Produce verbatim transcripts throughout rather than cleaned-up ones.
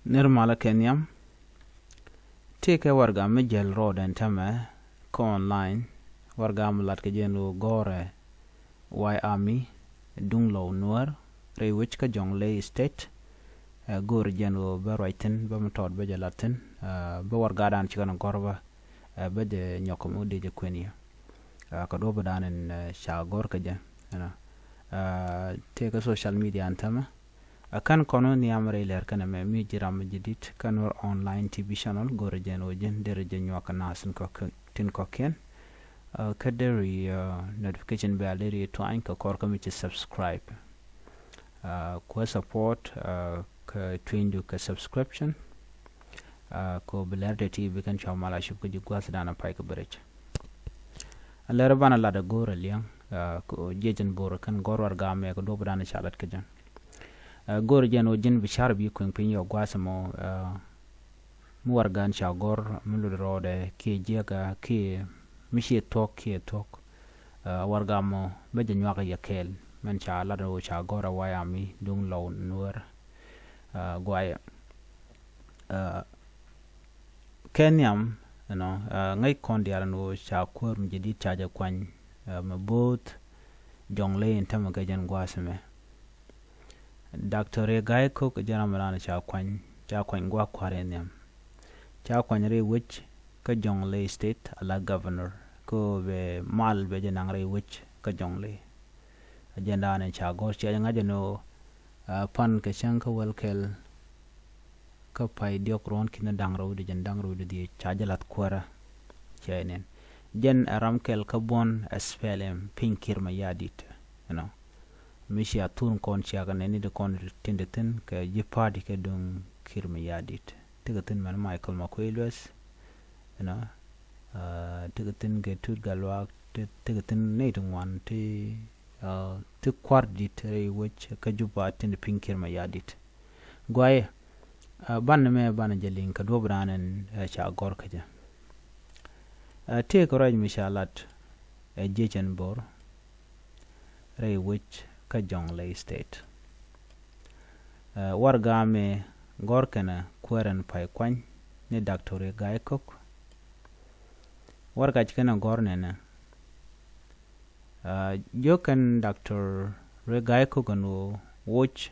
Nir malä kɛ nhiam. Tëëkɛ warɛgak mi jäl rɔɔdɛ ɛn täämɛ kä online. Warɛgak mi lat kɛ jɛn ɣöö gɔ̱rɛ White Army duŋ Lou Nuer rɛy wec kä Jonglei State. Ɛ, go̱o̱rɛ jɛn ɣöö bä ruac thi̱n, bä mi tɔt bä jɛ lat thi̱n. Ɛ, bä warɛgakdan ci kɛn gɔ̱r bä, ɛ, bä jɛ nyɔk kɛ mi wä dee jɛ kuɛn yɛ. Ɛ, kɛ duɔ̱ɔ̱p dan in, ɛ, ca gɔ̱r kɛ jɛ, you know. Ɛ, tëëkɛ social media ɛn täämɛ. Ɛ, kän kɔn wä nhiam rɛy lɛr kɛnɛ mɛ mi ji̱ ram mi ji̱ di̱t kä Nuer Online T V channel, go̱rɛ jɛn ɣöö ji̱n derɛ jɛ nyuak kɛ naath tin kɔ̱kiɛn. Ɛ, kä derɛ, ɛ, notification bell derɛ tuany kɛ kɔr kä mi ci subscribe. Ɛ, kuɛ support, ɛ, kɛ tuenydu kɛ subscription. Ɛ, kɛ ɣöö bi lɛr dee ti bi kɛn cua mal a cup kä ji̱ gua̱thdan a pay kɛ bɛ rɛc. A lɛr banɛ lat a go̱o̱r a liɛŋ, ɛ, kɛ ɣöö jiɛc ɛn bo̱o̱r kɛn gɔ̱r warɛgak mɛ kɛ duɔ̱ɔ̱p dan ca lat kɛ jɛ. Ɛ, go̱o̱r jɛn ɣöö ji̱n bi car bi kueŋ piny yɔ gua̱th mɔ, ɛ, mi warɛgak ca gɔ̱r mi lut rɔɔdɛ kiɛ jiäkä kiɛ mi ciɛ thuɔ̱k kiɛ thuɔ̱k. Ɛ, warɛgak mɔ bä jɛ nyuak yɛ kɛɛl mɛn ca lat ɣöö ca gɔ̱r ɛ White Army duŋ Lou Nuer. Ɛ, guayɛ. Ɛ, kɛ nhiam, you know, ɛ, ŋäc kɔn diaal ɛn ɣöö ca kuäär mi jɛ di̱t ca jɛ kuany, ɛ, mɛ bo̱o̱th Jonglei in täämɛ kɛ jɛn gua̱a̱th ɛmɛ. Doctor Riek Gai Kok jɛn ram mi raan ca kuany, ca kuany gua̱a̱th kua̱r in nhiam. Ca kuany rɛy wec kä Jonglei State ala governor, kä bɛ mal bɛ jɛ naŋ rɛy wec kä Jonglei. A jɛn daanɛ ca gɔ̱r cia jɛ ŋa̱c ɛn ɣöö, ɛ, pan kɛ cäŋ kä wäl kɛl kä pay diɔ̱k ruɔ̱n ki̱n da̱ŋ rɛw di jɛn da̱ŋ rɛw di dhiec ca jɛ la̱th kuäärä. Cia jɛ nɛn jɛn ɛ ram kɛl kä buɔ̱n ɛ S P L M piny Kiir Mayardit, you know. Mi cia thur kɔn cia kɛ nɛn ni di kɔn tin di thi̱n kɛ ji̱ party kɛ duŋ Kiir Mayardit. Tekɛ thi̱n mɛn Michael Makuei Lueth, you know. Ɛ, tekɛ thi̱n kɛ Tut Gatluak, te-, tekɛ thi̱n nɛy ti ŋuan ti, ɛ, ti kua̱r di̱t rɛy wec kä Juba tin di piny Kiir Mayardit. Guayɛ, ɛ, banɛ mɛ banɛ jɛ liŋ kɛ duɔ̱ɔ̱p dan ɛn, ɛ, ca gɔ̱r kä jɛ. Ɛ, tëëkɛ ruac mi ca lat ɛ jiɛc ɛn bo̱o̱r rɛy wec kä Jonglei State. Ɛ, warɛgak mɛ gɔ̱r kɛnɛ kuäär ɛn pay kuany ni Doctor Riek Gai Kok. Warɛgak ci kɛnɛ gɔ̱r nɛnɛ. Ɛ, jiök kɛn Doctor Riek Gai Kok ɛn ɣöö woc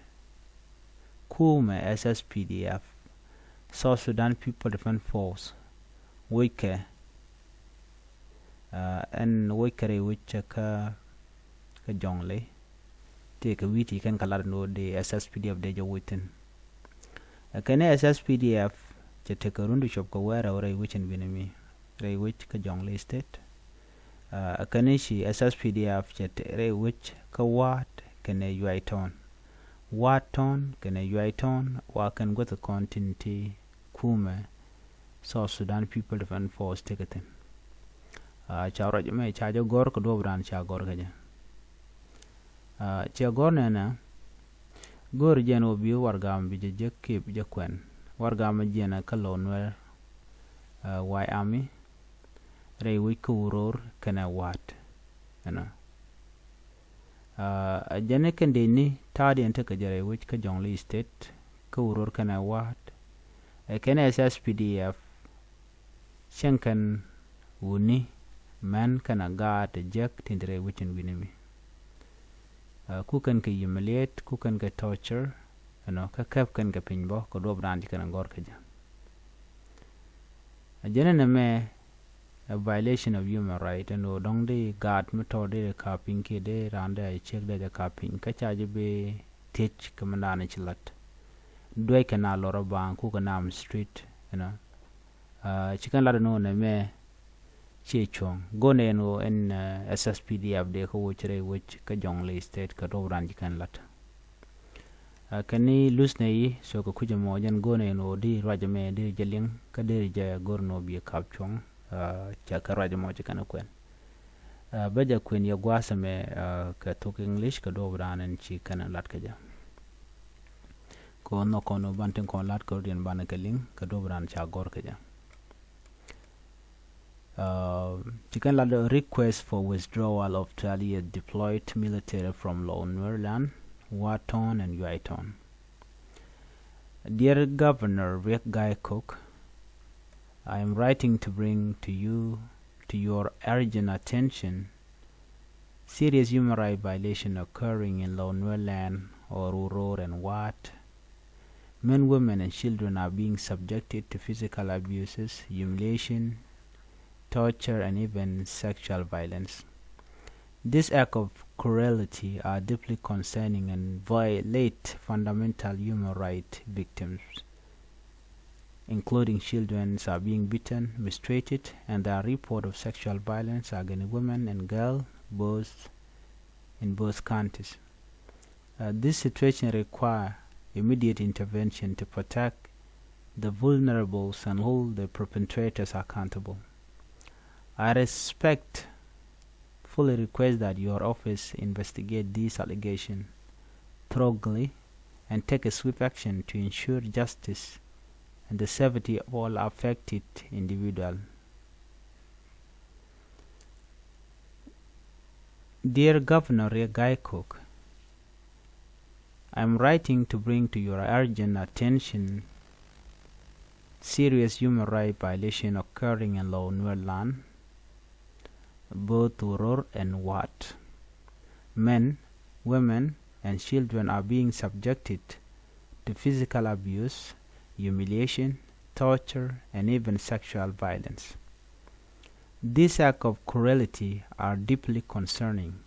kumɛ S S P D F, South Sudan People Defense Force, woc kɛ, ɛ, ɛn woc kɛ rɛy wec kä, kä Jonglei. Tëëkɛ wi̱i̱ ti kɛn kɛ lat ɛn ɣöö dee S S P D F dee jɛ woc thi̱n. Ɛ, kɛn S S P D F cɛ tekɛ run ti cop kɛ wäl rɛw rɛy wec ɛn wi̱nɛ mi rɛy wec kä Jonglei State. Ɛ, kɛn ci S S P D F cɛ te rɛy wec kä Waat kɛnɛ Yuay Town. Waat Town kɛnɛ Yuay Town wa kɛn guäth kɔn tin ti kumɛ South Sudan People Defense Force tekɛ thi̱n. Ɛ, ca ruac mɛ ca jɛ gɔ̱r kɛ duɔ̱ɔ̱p dan ca gɔ̱r kɛ jɛ. Ɛ, cɛ gɔ̱r nɛnɛ, go̱o̱r jɛn ɣöö bi warɛgak mɛ bi jɛ jek kiɛ bi jɛ kuɛn. Warɛgak mɛ jiɛn kä Lou Nuer, ɛ, White Army rɛy wec kä Uror kɛnɛ Waat, you know. Ɛ, jɛn ni kɛn dee ni ta̱a̱diɛn tekɛ jɛ rɛy wec kä Jonglei State kä Uror kɛnɛ Waat. Ɛ, kɛnɛ S S P D F cieŋ kɛn wuni män kɛnɛ gaat ti jiäk tin te rɛy wec ɛn wi̱nɛ mi. Ɛ, ku kɛn kɛ humiliate, ku kɛn kɛ torture, you know, kä kɛp kɛn kɛ piny bä kɛ duɔ̱ɔ̱p dan ci kɛn gɔ̱r kä jɛ. Ɛ, jɛn ɛn ɛmɛ ɛ violation of human right ɛn ɣöö dɔ̱ŋ di gaat mi tɔt di ɛ ka̱p piny kiɛ di raan di ɛ ciek di ɛ ka̱p piny kä ca ji̱ bi thiec kɛ mi dan ci la̱t. Duec kɛ na lɔr ɛ ba̱a̱ŋ ku kɛ nam street, you know. Ɛ, ci kɛn lat ɛn ɣöö nɛmɛ ciɛ cuɔ̱ŋ. Go̱o̱nɛ ɛn ɣöö ɛn, ɛ, S S P D F dee kä woc rɛy wec kä Jonglei State kɛ duɔ̱ɔ̱p dan ci kɛn lat. Ɛ, kɛn ni luth nɛ yi, so kɛ kui̱c ɛmɔ jɛn go̱o̱nɛ ɛn ɣöö di ruac ɛmɛ di jɛ liŋ kä di jɛ go̱r ɛn ɣöö bi kap cuɔ̱ŋ, ɛ, cɛ kɛ ruac ɛmɔ ci kɛn kuɛn. Ɛ, bä jɛ kuɛn yɛ gua̱a̱th ɛmɛ, ɛ, kɛ thok English kɛ duɔ̱ɔ̱p dan ɛn ci kɛn lat kɛ jɛ. Kɛ ɣöö nhɔk kɔn ɣöö ban tin kɔn lat kɛ rɔ̱diɛn banɛ kɛ liŋ kɛ duɔ̱ɔ̱p dan ca gɔ̱r kɛ jɛ. Ɛ, ci kɛn lat request for withdrawal of twelve years deployed military from Lou Nuer land, Waton and Yuaiton. Dear Governor Riek Gai Kok, I am writing to bring to you, to your urgent attention, serious human rights violation occurring in Lower Nuer Land or Uror and Wat. Men, women, and children are being subjected to physical abuses, humiliation, torture, and even sexual violence. This act of cruelty are deeply concerning and violate fundamental human right. Victims, including children, are being beaten, mistreated, and there are reports of sexual violence against women and girls, both in both countries. Uh, this situation require immediate intervention to protect the vulnerables and hold the perpetrators accountable. I respectfully request that your office investigate these allegations thoroughly and take a swift action to ensure justice and the safety of all affected individuals. Dear Governor Riek Gai Kok, I am writing to bring to your urgent attention serious human rights violation occurring in Lower Nuer Land, both Uror and Wat. Men, women, and children are being subjected to physical abuse, humiliation, torture, and even sexual violence. These acts of cruelty are deeply concerning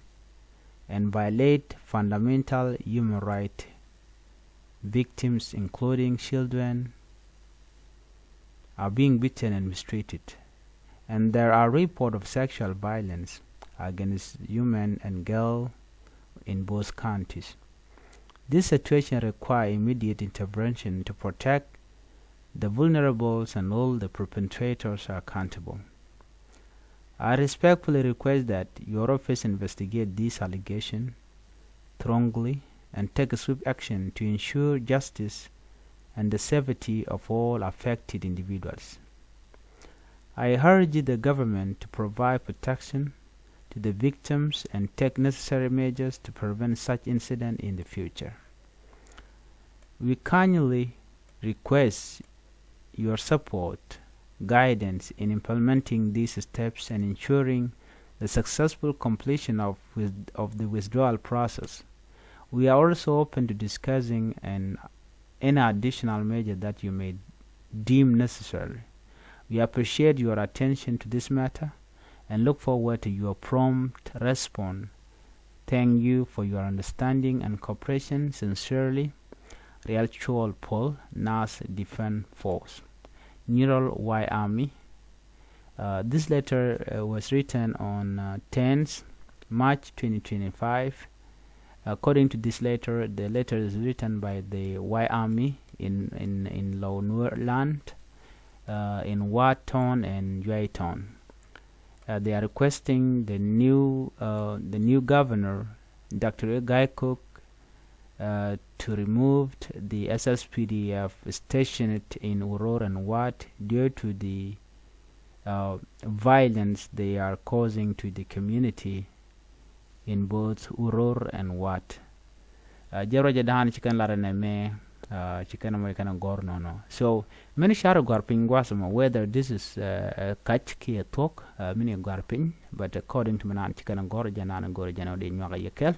and violate fundamental human rights. Victims, including children, are being beaten and mistreated, and there are reports of sexual violence against women and girls in both countries. This situation requires immediate intervention to protect the vulnerables and hold the perpetrators accountable. I respectfully request that your office investigate these allegations thoroughly and take swift action to ensure justice and the safety of all affected individuals. I urge the government to provide protection to the victims and take necessary measures to prevent such incidents in the future. We kindly request your support, guidance in implementing these steps and ensuring the successful completion of, with, of the withdrawal process. We are also open to discussing an, any additional measure that you may deem necessary. We appreciate your attention to this matter and look forward to your prompt response. Thank you for your understanding and cooperation. Sincerely, Rial Chol Paul, Nas Defense Force, Neural Y Army. Uh, this letter uh, was written on uh, tenth March twenty twenty-five. According to this letter, the letter is written by the Y Army in, in, in Lower Nuer land, uh, in Wat Town and Yuai Town. Uh, they are requesting the new, uh, the new governor, Doctor Gai Kok, uh, to remove the S S P D F stationed in Uror and Wat due to the uh, violence they are causing to the community in both Uror and Wat. Uh, jɛ ruacɛ da̱a̱n ci kɛn lar ɛnɛ mɛ, uh, ci kɛn mɔ ci kɛn gɔr nɔnɔ. So mini car gɔr piny gua̱th mɔ, whether this is uh, a kac kiɛ thuɔk, uh, mini gɔr piny, but according to mi naan ci kɛn gɔr jɛ naan gɔr jɛ nɔ di nyuak yɛ kɛl.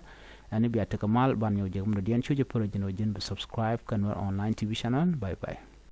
Ɛn bia tekɛ mal ban nyɔk jɛ mɔ diɛn cu jɛ polo jɛ nɔ jɛ bi subscribe kɛ Nuer Online T V channel. Bye bye.